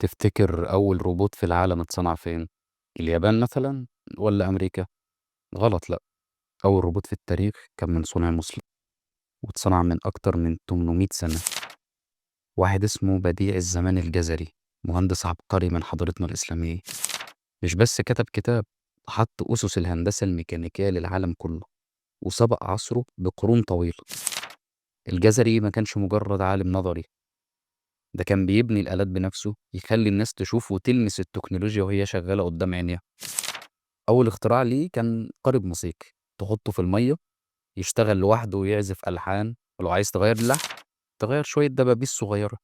تفتكر أول روبوت في العالم اتصنع فين؟ اليابان مثلا ولا أمريكا؟ غلط، لأ. أول روبوت في التاريخ كان من صنع مسلم، واتصنع من أكتر من 800 سنة. واحد اسمه بديع الزمان الجزري، مهندس عبقري من حضارتنا الإسلامية. مش بس كتب كتاب، حط أسس الهندسة الميكانيكية للعالم كله، وسبق عصره بقرون طويلة. الجزري ما كانش مجرد عالم نظري، ده كان بيبني الآلات بنفسه، يخلي الناس تشوف وتلمس التكنولوجيا وهي شغالة قدام عينيها. أول اختراع ليه كان قارب موسيقي تحطه في المية يشتغل لوحده ويعزف ألحان، ولو عايز تغير اللحن تغير شوية دبابيس صغيرة.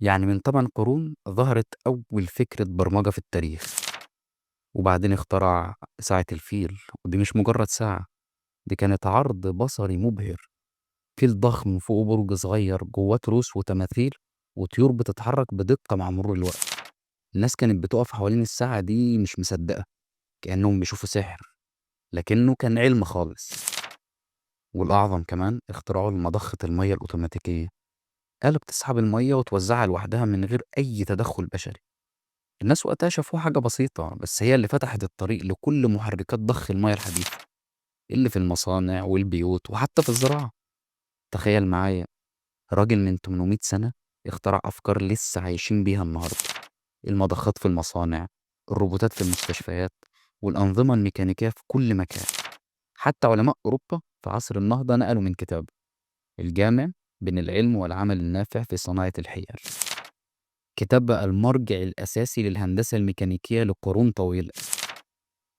يعني من 8 قرون ظهرت أول فكرة برمجة في التاريخ. وبعدين اخترع ساعة الفيل، ودي مش مجرد ساعة، دي كانت عرض بصري مبهر. فيل ضخم فوقه برج صغير جواه تروس وتماثيل وطيور بتتحرك بدقة مع مرور الوقت. الناس كانت بتقف حوالين الساعة دي مش مصدقة، كأنهم بيشوفوا سحر، لكنه كان علم خالص. والأعظم كمان اختراعه لمضخة المية الأوتوماتيكية، آلة بتسحب المية وتوزعها لوحدها من غير أي تدخل بشري. الناس وقتها شافوها حاجة بسيطة، بس هي اللي فتحت الطريق لكل محركات ضخ المية الحديثة اللي في المصانع والبيوت وحتى في الزراعة. تخيل معايا، راجل من 800 سنة اخترع أفكار لسه عايشين بيها النهاردة: المضخات في المصانع، الروبوتات في المستشفيات، والأنظمة الميكانيكية في كل مكان. حتى علماء أوروبا في عصر النهضة نقلوا من كتابه الجامع بين العلم والعمل النافع في صناعة الحيل. كتاب بقى المرجع الأساسي للهندسة الميكانيكية لقرون طويلة.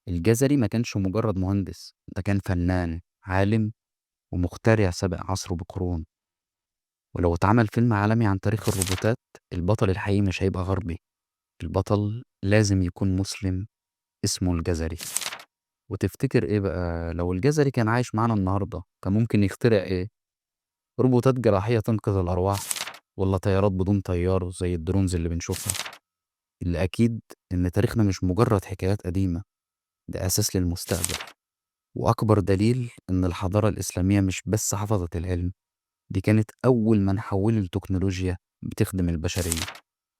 الجزري ما كانش مجرد مهندس، ده كان فنان، عالم، ومخترع سابق عصره بقرون. ولو اتعمل فيلم عالمي عن تاريخ الروبوتات، البطل الحقيقي مش هيبقى غربي، البطل لازم يكون مسلم اسمه الجزري. وتفتكر ايه بقى لو الجزري كان عايش معانا النهاردة، كان ممكن يخترع ايه؟ روبوتات جراحية تنقذ الأرواح، ولا طيارات بدون طيار زي ال drones اللي بنشوفها؟ اللي أكيد إن تاريخنا مش مجرد حكايات قديمة، ده أساس للمستقبل. وأكبر دليل إن الحضارة الإسلامية مش بس حفظت العلم، دي كانت أول من حول التكنولوجيا بتخدم البشرية.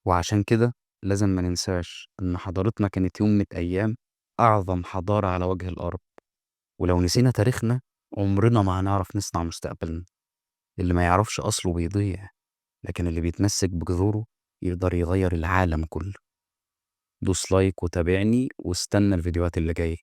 وعشان كده لازم ما ننساش إن حضارتنا كانت يوم من الأيام أعظم حضارة على وجه الأرض. ولو نسينا تاريخنا عمرنا ما هنعرف نصنع مستقبلنا. اللي ما يعرفش أصله بيضيع، لكن اللي بيتمسك بجذوره يقدر يغير العالم كله. دوس لايك وتابعني واستنى الفيديوهات اللي جاية.